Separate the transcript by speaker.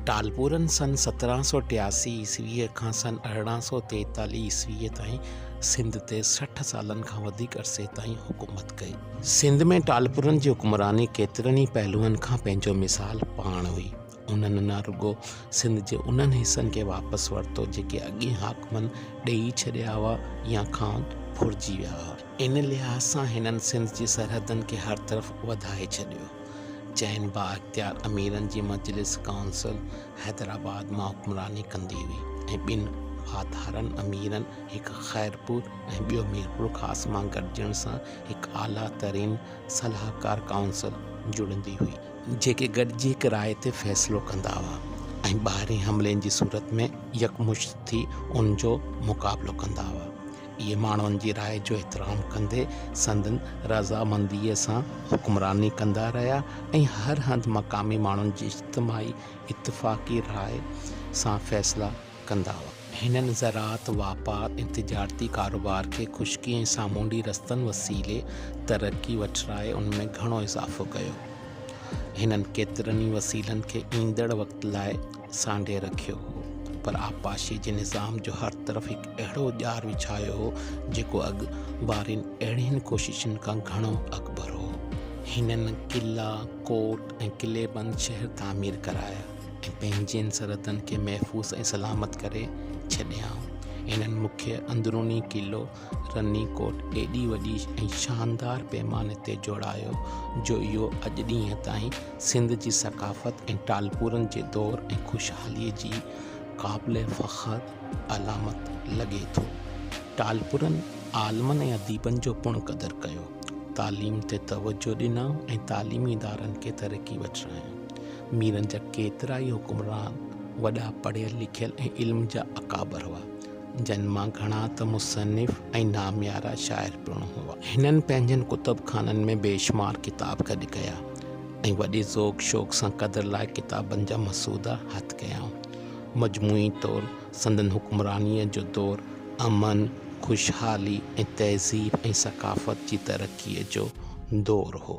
Speaker 1: ٽالپورن سن 1783 عيسويء کان سن 1843 عيسويء تائين سنڌ تي 60 سالن کان وڌيڪ عرصي تائين حڪومت ڪئي. سنڌ ۾ ٽالپورن جي حڪمراني ڪيترن ئي پهلوئن کان پنهنجو مثال پاڻ هئي. انهن نه رڳو سنڌ جي انهن حصن کي واپس ورتو جيڪي اڳين حاڪمن ڏيئي ڇڏيا هئا يا کانئن ڦرجي ويا هئا. ان لحاظ سان هنن سنڌ جي سرحدن کي هر طرف وڌائي ڇڏيو. چئن بااختيار اميرن جي مجلس، ڪائونسل، حيدرآباد مان حڪمراني ڪندي هئي ۽ ٻن واڌارن اميرن، هڪ خيرپور ۽ ٻيو ميرپورخاص مان گڏجڻ سان هڪ اعليٰ ترين صلاحڪار ڪائونسل جڙندي هئي. جيڪي گڏجي هڪ راء تي فيصلو ڪندا هئا ۽ ٻاهرين حملي جي صورت ۾ يڪمشت ٿي ان جو مقابلو ڪندا هئا. اهي ماڻهن جي راء جو احترام ڪندي سندن رضامنديء سان حڪمراني ڪندا رهيا ۽ هر هنڌ مقامي ماڻهن جي اجتماعي اتفاقي راء سان فيصلا ڪندا هئا. هنن زراعت، واپار ۽ تجارتي ڪاروبار کي خشڪي ۽ سامونڊي رستن وسيلي ترقي وٺرائي ان ۾ گهڻو اضافو ڪيو. هنن ڪيترن ئي وسيلن کي ايندڙ وقت لاء سانڍي رکيو هو، پر آبپاشيء جي نظام جو هر طرف هڪ اهڙو ڄار وڇايو هو، جيڪو اڳ وارين اهڙين ڪوششن کان گهڻو اڳڀرو هو. هنن قلعا، ڪوٽ ۽ قلعي بند شهر تعمير ڪرايا ۽ پنهنجين سرحدن کي محفوظ ۽ سلامت ڪري ڇڏيائون. هنن مکيه اندروني قلعو رني ڪوٽ ايڏي وڏي ۽ شاندار پيماني تي جوڙايو جو اهو اڄ ڏينهن تائين سنڌ جي ثقافت ۽ ٽالپورن جي دور ۽ خوشحاليء جي قابل فخر علامت لڳي ٿو. ٽالپورن عالمن ۽ اديبن جو پڻ قدر ڪيو، تعليم تي توجهه ڏنائون ۽ تعليمي ادارن کي ترقي وٺرايائون. ميرن جا ڪيترائي حڪمران وڏا پڙهيل لکيل ۽ علم جا اڪابر هئا. جن مان گهڻا ته مصنف ۽ ناميارا شاعر پڻ هئا. هنن پنهنجن ڪتب خانن ۾ بيشمار ڪتاب گڏ ڪيا ۽ وڏي ذوق شوق سان قدر لائق ڪتابن جا مسودا هٿ ڪيائون. مجموعي طور سندن حڪمرانيء جو دور امن، خوشحالي ۽ تهذيب ۽ ثقافت جي ترقيء جو دور هو.